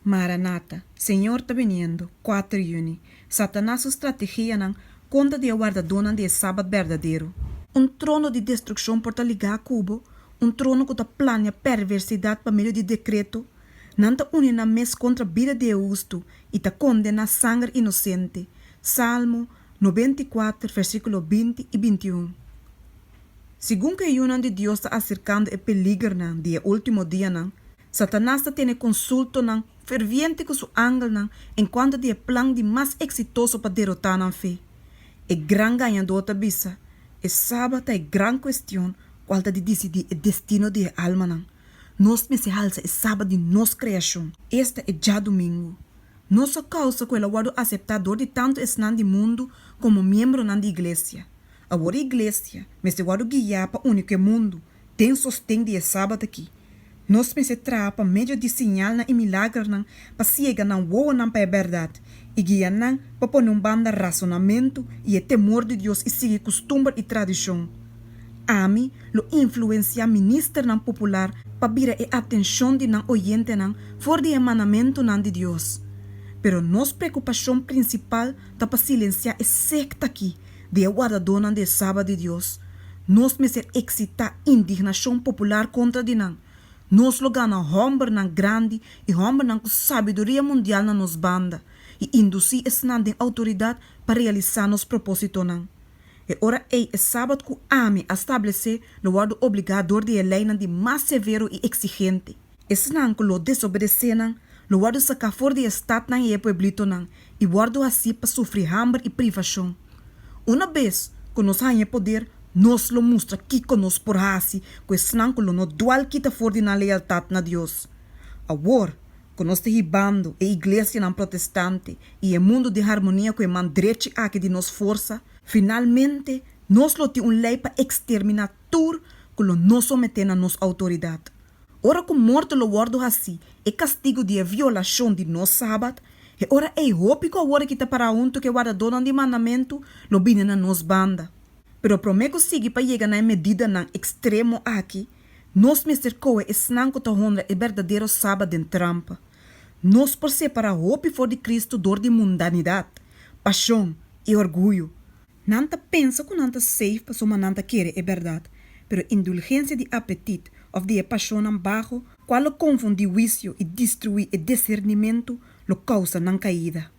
Maranata, Señor ta biniendo, kuater yüni, Satanas su strategianan kontra di e wardadónan di e Sabat berdadero. Un trono di destrukshon por ta ligá ku bo, un trono ku ta plania perversidat pa medio di dekreto. Nan ta uni nan mes kontra bida di e hustu i ta kondená sanger inosente. Salmo 94, versíkulo 20 i 21. Segun ku e yunan di Dios ta aserkando e peligernan di e último dianan, Satanas ta tene konsultonan ferviente ku su angelnan enkuanto di e plan di mas eksitoso pa derotá nan fe. E gran gañadó ta bisa, E Sabat ta e gran kuestion kual ta di disidí e destino di e almanan. Nos mester halsa e Sabat di nos kreashon, esta e djadumingu. Nos a kousa ku el a wòrdu aseptá dor di tantu esnan di mundu komo miembronan di iglesia. Awor e iglesia mester wòrdu guiá pa uni ku e mundu den sosten di e Sabat akí. Nos mester traha pa medio di siñalnan i milagernan pa siega nan wowonan pa e bèrdat i guia nan pa pone un banda rasonamentu i e temor di Dios i sigui kustumber i tradishon. Ami lo influensiá ministernan popular pa bira e atenshon di nan oyentenan for di e mandamentunan di Dios. Pero nos preokupashon prinsipal ta pa silensiá e sekta akí di e wardadónan di e Sabat di Dios. Nos mester eksitá indignashon popular kontra di nan. Nos lo gana hòmbernan grandi i hòmbernan ku sabiduria mundial na nos banda i indusí esnan den outoridat pa realisá nos propósitonan. E ora ei e Sabat ku ami a stablesé lo wòrdu obligá dor di e leinan di mas severo i eksigente. Esnan ku lo desobedesé nan lo wòrdu saká for di e statnan i e pueblitonan i wòrdu hasí pa sufri hamber i privashon. Una bes ku nos haña e poder, nos lo mustra kiko nos por hasi ku esnan ku lo no dual kita for di nan lealtat na Dios. Awor ku nos ta hibando e iglesianan protestante i e mundu den harmonia ku e man drechi aki di nos forsa, finalmente nos lo tin un lei pa eksterminá tur ku lo no someté na nos outoridat. Ora ku morto lo wòrdu hasí e kastigu di e violashon di nos Sabat, e ora ei hopi ku awor aki ta pará huntu ku e wardadónan di mandamentu lo bini na nos banda. Pero promé ku sigui pa yega na e medidanan ekstremo aki, nos mester kohe esnan ku ta honra e berdadero Sabat den trampa. Nos por separá hopi for di Kristu dor di mundanidat, pashon i orguyo. Nan ta pensa ku nan ta safe pasobra nan ta kere e bèrdat, pero indulgensia di apetit òf di e pashonnan baho, kual lo konfundí huisio i destruí e disernimentu, lo kousa nan kaida.